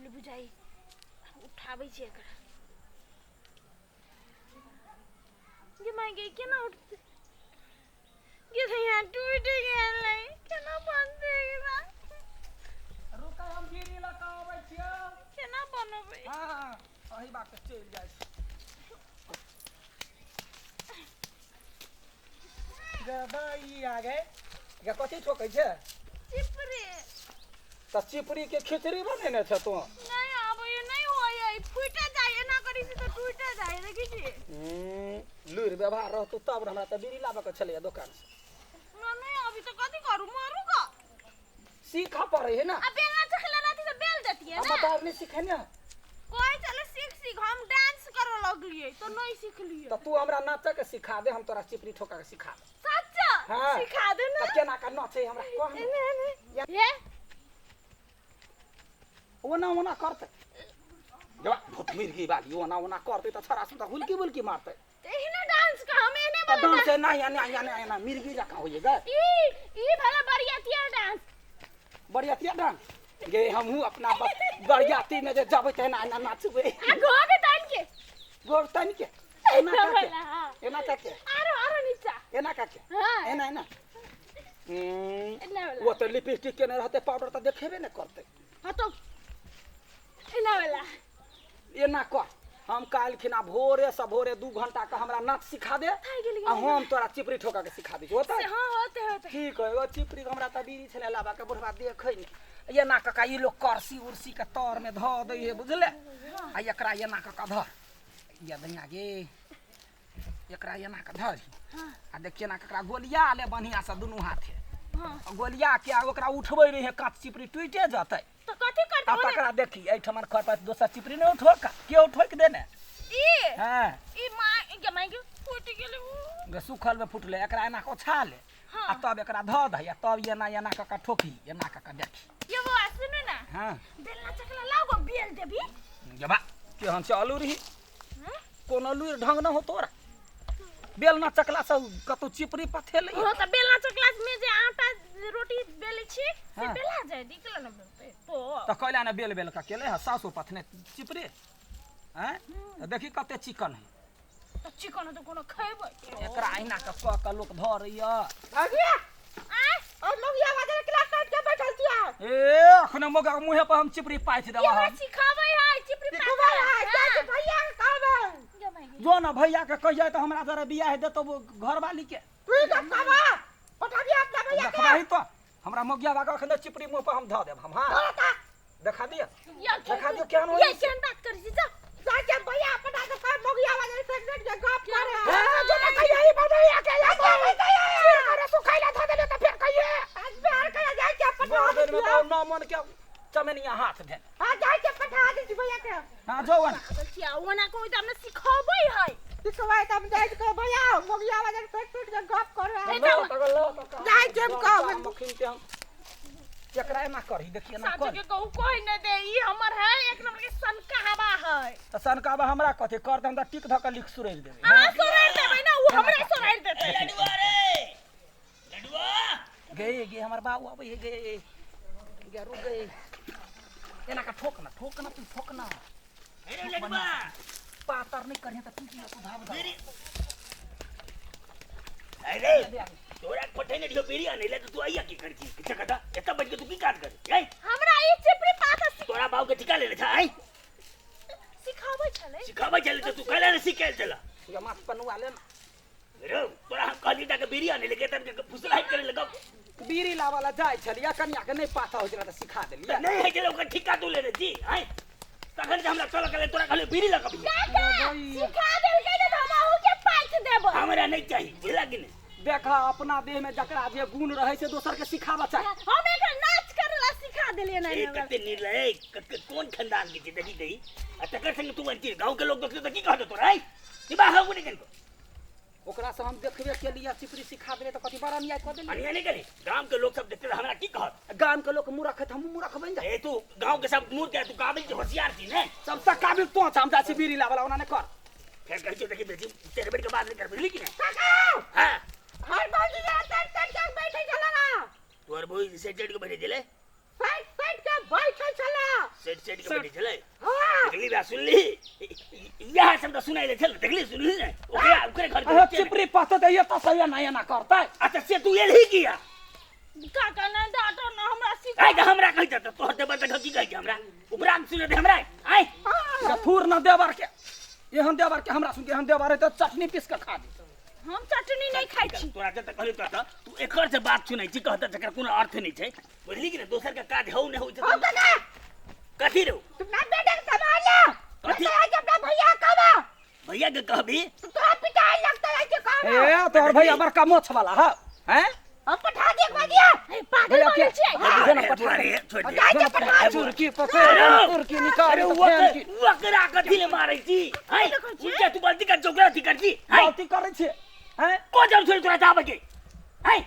गेलै बुझाइ उठाबै छी एकरा गे माय गे केना उठतै गे यहाँ टूटि गेलै केना बनतै एकरा रुकै हम बीड़ी लऽ कऽ अबै छियौ केना बनबै हँ हँ अही बात चलि जाइ छी ई आ गए ये कथी ठोकै छै चिपरी तऽ चिपरी के खिचड़ी बनेने छ तू नहीं आबैए नहीं होइए ई फूटे जाय एना करै छी तऽ टूटे जाय देखै छी लुरि व्यवहार रहतौ तब ने हमरा तऽ बीड़ी लाबऽ के छलैया दोकान से हमरा नहीं अभी तऽ कथी करू मरू का सीखऽ पड़ै है ना आ बेलना चकला रहती तऽ बेल देतियै हम ना बता नहीं सीखे ने कोई चले सीख सीख हम डांस करऽ लगलियै तऽ नहीं सिखलियै तऽ तू हमरा नाचऽ के सिखा दे हम तोरा चिपरी ठोका के सिखा दे सच्चा हाँ। सिखा दे ना तऽ केना के नाचे हमरा कह ने। एने एने हे ओना ओना करतै जब भूत मिर्गी वाली ओना ओना करतै तऽ छड़ा सुन तऽ हुलकी बुलकी मारतै तऽ एहने डांस का हम एहने तऽ वाला डांस एना एना एना एना मिर्गी जकाँ होइए गे ई ई भला बरियातिया डांस बरियातिया डांस गे हमहूँ अपना बरियाती में जे जबै तऽ एना एना नाचबै आ गोग तान के गोर तानि के एना एना काके वाला हाँ एना काके आरो आरो नीचा एना काके हाँ एना एना एना वाला ओ तऽ लिपस्टिक केने रहतै पाउडर तऽ देखेबे ने करतै हाँ तो एना वाला एना कर हम काल्हि खिना भोरे से भोरे 2 घंटा के हमरा नाच सिखा दे थाकि गेलियै आ हम तोरा चिपरी ठोका के सिखा दै छी होतै से हाँ होते होते ठीक है ओ चिपरी के हमरा तऽ बीड़ी छलै लाबा के बुढ़बा देखै नहि एना कका ई लोग करसी उर्सी के तर में धऽ दै है बुझले आ एकरा एना कका धर या दैया गे एकरा एना कऽ धर आ देखिए ना ककरा गोलिया ले बढ़िया से दुनू हाथे हाँ आ गोलिया के आ ओकरा उठबै रहे काँच चिपरी टूटे जतै तो कथी करते आ तकरा देखी एहिठमन खर पर दोसर चिपरी नहि उठोक के उठोक देने ई हाँ ई माँ गे माँ गे फूट गेलै उ। गे सुखल में फुटले एकरा एना कऽ ओछा ले हाँ। आ तब एकरा धऽ दही आ तब एना एना कऽ कऽ ठोकी एना कऽ कऽ देखी ये बौआ सुनू ना हाँ बेलना चकला लाओ गो बेल देबी गे बा केहन छै अलूरी हाँ? कोनो लूरि ढंग न हो तोरा बेलना चकला से कतौ चिपरी पथेलै हाँ तो बेलना चकला में जे आटा रोटी बेलै छी से हाँ। बेला जाय निकल न बेलते तो तऽ कैला ने बेल बेल कऽ केले हँ सासो पथने चिपरे आँय तऽ देखी कते चिकन है तो चिकन तो कोनो खेबै एकरा अहिना कऽ कऽ कऽ लोक धरैया अरे आय और लोग ये आवाज क्लास काट के बैठल छियै ए अखने मोगा के मुँहे पर हम चिपरी पाथि देबऽ ये हमरा हम सिखाबै है चिपरी सिखबै है जाइ छी भैया के कहबै गे माय गे जो ने भैया के कहियै तऽ हमरा जरा बियाह देतौ घरवाली के तू ही गप कहबा पठाबिया अपना भैया के देखबाही तो हमरा मोगिया बाबा अखने चिपरी मुँह पर हम धऽ देब हम हाँ तोरा देखा दिअ या देखा दियौ केहन होइ ये केहन बात करै छी जा जाइ छी भैया पठा के कह मोगिया आवाज से के गप करे ए, जो ने कहियै ई बनैया के या सिर करे सुखैला धऽ देलियै तऽ फेर कहियै आज बिहार के जाइ छी पठा बड़ दिन में तऽ नौ मन के चमेनिया हाथ भेल हां जाइ छी पठा दै छी भैया के हाँ जो वन पागल छी आ ओना कोई तऽ हमरा सिखबै है सिखबै तऽ हम जाइ छी कहबै भैया मोगिया आवाज से के गप करे जाइ छी हम कहबै। मखिन के हम एकरा एना करही देखिए एना साचो कर के कहू कोई न दे ई हमर है एक नंबर के सनका हवा है तऽ सनकाबा हमरा कथी कर दे हम तऽ टिक धऽ कऽ लिख सुरैर देबै अहाँ सोरारि देबै ना ओ हमरा सोरारि देतै लडुआ रे लडुआ गे गे हमर बाबू अबै है गे गे रुक गे एना का ठोक ना ठोक ना तू ठोक ना अरे लडुआ पातर नहीं करिहे तऽ टूटी तू धाब धाब मेरी अरे तोरा पठेने रहियो बीड़ी आनै ले तऽ तू आइया की करै छी किछु कथा एतऽ बैठ के तू की काज करै ऐ हमरा ई चिपरी पाता तोरा बाबू के ठिका लेने छ ऐ सिखाबै छलै सिखाबै छलै तऽ तू कैला ने सीख के छला ये माथ पनुआ ले ना रे तोरा हम कहली जाके बीड़ी आनै ले के तब के फुसलाइत करे लगब बीड़ी लाबऽ ला जाइ छलियै कनिया के नहि पाता होइ छलै तऽ सिखा देलियै नहि होइ छलै ओकर ठिका तू लेने छी ऐ तखन जे हमरा चलऽ के तोरा कहलियो बीड़ी लऽ कऽ काका सिखा देलकै ने तऽ हम अहूँ के पाइठ देबै हमरा नहि चाही बुझला कि नहि देखा अपना देह में जकरा जे गुण रहे छै दोसर के सिखाबऽ चाही हम एकरा नाच करे ला सिखा देलियै ने ए कते निर्लय कते कोन खानदान के छै देखी दही आ तकर संग तू अंती गांव के लोग देखते तऽ की कहत तोरा ऐ निबाह हो नहीं कनको ओकरा से हम देखबे के लिए चिपरी सिखा देले तऽ कथी बड़ा अन्याय कऽ देलियै अन्याय नहीं करी गांव के लोग सब देखते तऽ हमरा की कहत गाम के लोक मूर्ख है तऽ हमहूँ मूर्ख बनि जाइ ए तू गांव के सब मूर्ख है तू काबिल के होशियार छी ने सबसँ काबिल तो छ हम जाइ छी बीड़ी लाबऽ ला ओना नहि कर फेर कहै छियौ देखी बेटी तेरे बेर के बात नहीं कर बुझली कि नहीं काका हाँ हर बाजी जरा सट सट के बैठे छला ना तोहर बोई से चढ़ के बैठे छले सट सट के बैठल छला। सेट सेट के बैठे छलै। हाँ। देखली बा सुनली, इएह सब तऽ सुनाइ लै छल। देखली सुनली ने, ओकरा ओकरे घर के अरे बच्चे ने। चिपरी पता तऽ एतऽ से एना एना करतै। अच्छा से तू एलही किया? काका नहि डांटो न हमरा सीख। आइ तऽ हमरा कहै छ तऽ तोहर देवर तऽ की कहै छै हमरा? उपरा के सुनै हमरा आइ। थूर न देवर के, एहन देवर के हमरा सुन के एहन देवर है तऽ चटनी पीस के खा जेतै। हम चटनी नहि खाइ छी। तोरा जतऽ कहली तोरा तू एकर से बात सुनै छी कहत जकर कोनो अर्थ नहि छै, बुझली कि ने? दोसर के काज हौ नहि हौ छै। हम काका कथी रौ? तुम ना बेटा के संभाल ले। कथी? आज अपना भैया कहबा। भैया के कहबी? तोरा पिटाई लगता है के कहबा। ए तोहर भैया बड़का मोछ वाला है हैं? हम पठा दे एक बजिया। ए पागल भैया बनै के छियै। जेना पठा अरे छोड़ दे। जाय के पठा। चुरकी पकड़ तुरकी निकाल अरे तऽ फेन की ओकरा कथी ले मारै छी? हैं उनके तू गलती कर जोकरा थी कर छी हैं? गलती करै छियै हैं? को जब छोड़ तोरा जाबे के हैं?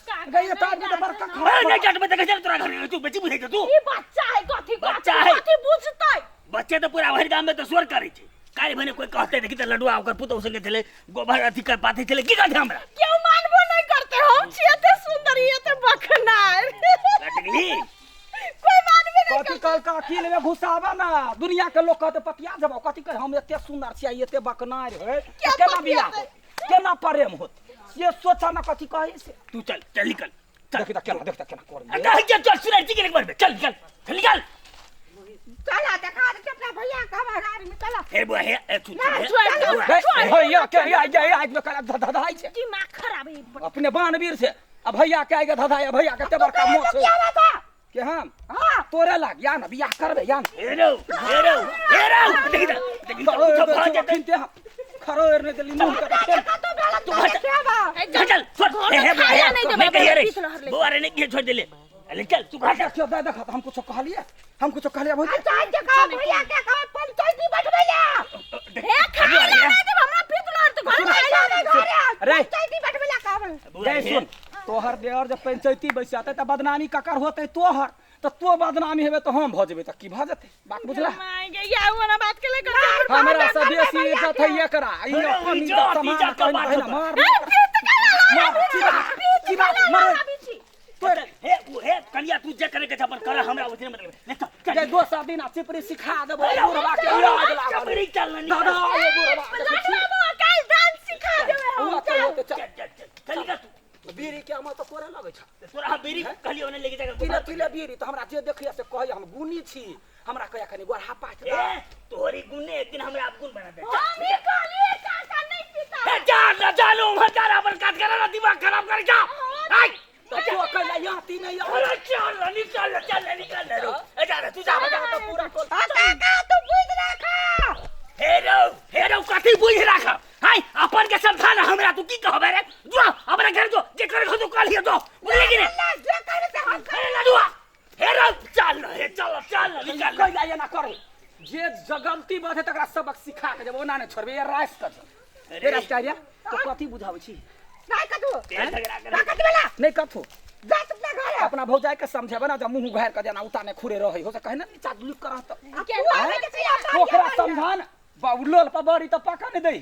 काका गई तऽ आदमी तऽ बड़का अरे खराब। नहीं चट में देखे तोरा घर में तू बेची बुझै छ तू। ई बच्चा है कथी बच्चा है। कथी बुझतै? बच्चे तऽ पूरा भरि गाम में तऽ शोर करै छै। काल्हि भने कोई कहते देखी तऽ लडुआ ओकर पुतहु संगे छलै, गोबर अथी कर पाथै छलै, की कहते हमरा? केओ मानबो नहि करते, हम छियै एते सुंदर एते बखनार। देखली कोई मानबे नहि। कथी कल का अकील में घुसाबा ना, दुनिया के लोग कहते पतिया जब कथी कह हम एते सुंदर छियै एते बकनार है क्या केना बियाह पतियाते? होत, केना प्रेम होत, से सोचा ना कथी कहै से। तू चल चल निकल चल। देखी तऽ केना देख तऽ केना करै। कहै छियै चल सुनै छी कि एक बार चल निकल चल निकल। चला देखा दे अपना भैया कहबा गाड़ी में चला। हे बुआ हे ए तू ना, हे, छोड़ दे। बुआ। हे भैया के आइ जाय आइ में कला धधाइ छै। दिमाग खराब है। अपने बानवीर से आ भैया के आइ के धधाइ, भैया के एते बड़का मोछ क्या बात है? के हम हाँ। तोरे लाग या ना बियाह करबे या ना। हे रौ हे रौ हे रौ देखी तऽ देखी तऽ कुछो भऽ जेतै। खरोर ने देली मुंह के तऽ कतो गलत तू हट। कहबा। चल चल छोड़ हे हे बुआ खाया हे नहीं देबै, नहीं कहिए रे पीस लहर ले। बुआ रे नहीं कहिए छोड़ देले। अरे चल तू घर जा। देखियो देख हम कुछो कहलिए, हम कुछो कहलिए भौजी? अच्छा आज कहबा भैया के कहबा पंचायती बैठबै ले। हे खाया नहीं देबै हमरा पीस लहर तऽ घर खाया नहीं रे। पंचायती बैठबै ले कहबा। बुआ गई हे सुन, तोहर देवर जब पंचायती बैसाते तऽ बदनामी ककर होते? तोहर तऽ तो बदनामी हेबे तऽ हम भऽ जेबै तऽ की भऽ जेतै? बात बुझला? My गे या वाला बात के लेकर हमरा से बेसी इज्जत है एकरा। ई अरे, अपन इज्जत, इज्जत सम्मान इज्जत के कहीं बात ना होता। मार ए पीत के मार चिबा चिबा मार तोरे हे उ हे कनिया तू जे करे के छै अपन कर, हमरा ओतने मतलब ले चल चल। गई दोसर दिन आ चिपरी सिखा देबो अरे, बुढ़वा के उड़ा लागल। चिपरी चल ना निकल। दादा ये बुढ़वा के लड़वा बौआ काल्हि डांस सिखा देबै हम। हुआ चल। तो होते चल। चल चल चल चल निकल तू। बीड़ी के हम तऽ तोरे लगै छ। तोरा हम बीड़ी कहलियो ने लेके जाके। तिले तिले बीड़ी तऽ हमरा जे देखिए से कहै हम गुनी छी, हमरा कहै कनि गोरहा पाछ दे। ए तोहरी गुण ने एक दिन हमरा अवगुण बना दे। हम ई कहलियै काका नहि पीता। ए जा ना जानो वहां जा अपन काज कर ना दिमाग खराब कर जा। आई तऽ तो कहला यहाँ ती नहीं यहाँ। अरे चल ना निकल ना चल ना निकल ना रो। ए जा रे तू जा बता। तऽ पूरा टोल। हां काका तू बुझ रखा। हे रौ कथी बुझ राख? हाय अपन के समझा ना हमरा तू की कहबे रे? जो अपना घर जो जे करे खो तो कहलियो जो, बुझली कि ने? जे करे से हम अरे लडुआ हे रौ चल ना हे चल चल ना निकल ना। कैला एना करे जे जगलती बधे तकरा सबक सिखा के जब ओना नहि छोड़बे ये रास कर अरे। रे राष्ट्रीय तो कथी बुझाबै छी? नहीं कतू तेल झगड़ा कर। ना कतू वाला नहि कथू। जा तू अपना घर। अपना भौजाई के समझेबे ना जब मुंह उघार के जेना उताने खुरे रहै हो से कहे ना नीचा लुक कर रहत। तू आवे के चाहिए। ओकरा समझान बाबू लोल पर बड़ी तऽ पका नहि दै।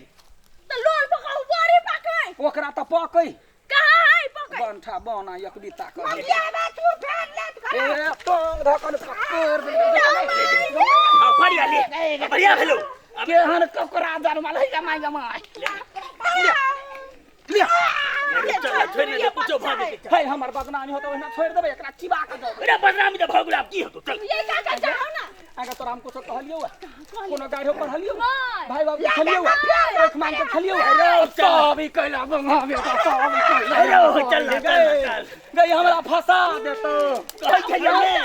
तऽ लोल पकाउ बड़ी पकै। ओकरा तऽ पकै। कहाँ है पकै? बंठा बना एक बीता कर। मगिया बा तू फेर ले घर। ए टोंग धकन पकड़। हां बढ़िया ले बढ़िया भेलो। केहन ककरा जनमल है जमाई जमाई ले चल छोड़ दे कुछो भऽ जेतै। है हमर बदनामी होतै ओहिना छोड़ि देबै एकरा चिबा के दऽ देबै। अरे बदनामी तऽ भऽ गेल आब की हेतौ चल। ये काका जाओ ना। आगे तोरा हम कुछो कहलियौ कोनो गाढ़ो पढ़लियौ नहि। भाई बाबू खेलियौ एक मांग के खेलियौ? अरे सब ई कैला बंगा बेटा सब ई कैला। अरे चल ना, चल ना, चल। गई हमरा फंसा देतौ। कहै छलियौ ने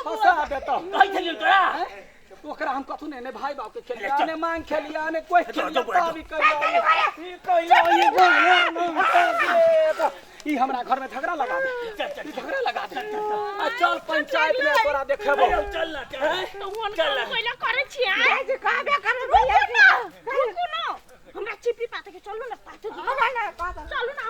फंसा देतौ। कहै छलियौ तोरा। ओकरा हम कथू ने भाई बाप के खेलिया चल। ने मांग खेलिया ने कोई चल, खेलिया चल, तब ई कैला ई कैला ई गाना ई हमरा घर में झगड़ा लगा दे। चल चल ई झगड़ा लगा दे आ चल पंचायत में तोरा देखेबो। अरे चल ना चल तऽ ओहन चल काम ना। कैला करै छियै आँय? जे कहबे करबे रुकू भैया ना रुकू ना हमरा चिपरी पाते के चलू ना पाते हमरा ना कहबा। चलू ना।